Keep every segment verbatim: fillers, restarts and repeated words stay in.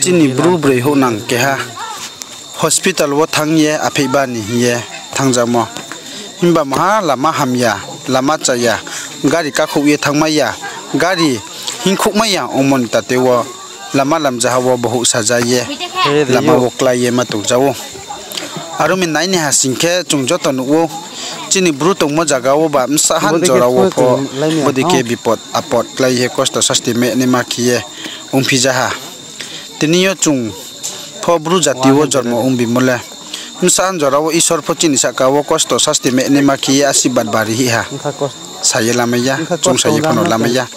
Chini bru broi houhnang keha hospital wo thanng ye apheihba ni hing ye thanngjamo. Himba maha lama hamya, lama chaya, gari kakhouh ye thanngmai ya, gari hingkhouhmai ya ongmo ni tate wo lama lamjaha wo bohouh saja ye lama wo klái ye ma tongja ou. Aro mi nai ni ha sing khe chung joto nuh ou, chini bru tongmo zaga wo ba bsa han jora wo pho bodei khe bipot apot klái ye kosto sasti mehnaima khe ye ongphi ja ha. Tini yo chung pho bru jati wo jormo ongbimo le, bsa han jora wo Isor pho chini sahka wo kosto sasti mehnaima khe ye asirbad bari hih ha. Sa ye lamai ya, chung sa ye pho no lamai ya.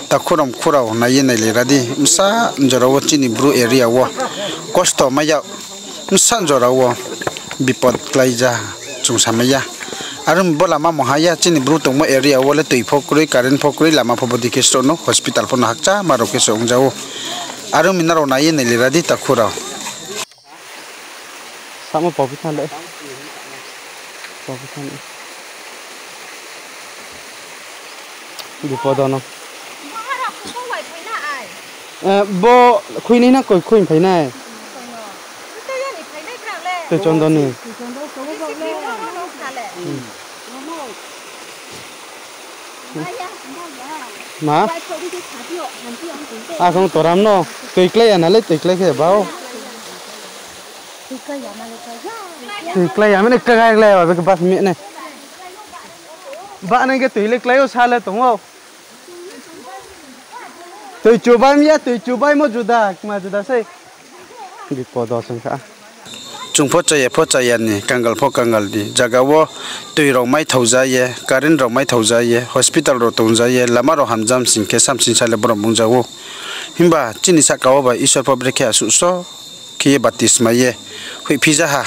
Takhu rao mkhu rao nai ye nailai ra di, bsa jora wo chini bru area wo kosto mai ya, bsa jora wo bipot klái ja ha, chung samai ya. Aro mi bo lama mungha ya, chini bru tongmo area wo le tui pho kroi, current pho kroi, lama pho bodei khe srouh no, hospital pho no hakcha ma rao khe se ongja ou. Aro mi nrao nai ye nailai ra di takhu rao. Samo pau phi thanng le. Pau phi thanng le. Bipod no. Bo khuinai na koi khuiphai nai? Toi Chondo ni. Ma? Akhong toram no. Toi klái ya na le, toi klái khe bau. Toi klái ya mane klái ya, bkhe bas mi nai. Ba nai khe toi le klái ou, sa le tong ou. Toi chubai mi ya, toi chubaimo juda, kma juda sei. Bipod o chung kha. Chung pho chaya pho chaya ni, kangal pho kangal ni zaga wo toi rao maithao ja ye, current rao maithao ja ye, hospital rao tong ja ye, lama rao hamjam sing khe samsing sa le brom ongja ou. Himba chini sahka wo ba Isor pho brekhe asuh so khe ye batismai ye hoihphi ja ha.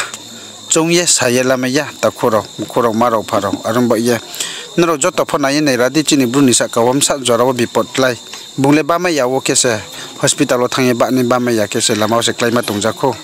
Choung ye sa ye lamai ya, takhu rao, mkhu rao, ma rao, pha rao, aro ba ye. Nrao joto pho nai ye naira di, chini bru ni sahka wo bsa jora wo bipod klái. Bung le bamai ya wo khe se, hospital wo thanng ye banai bamai ya khe se lama wo se kláima tongja khou.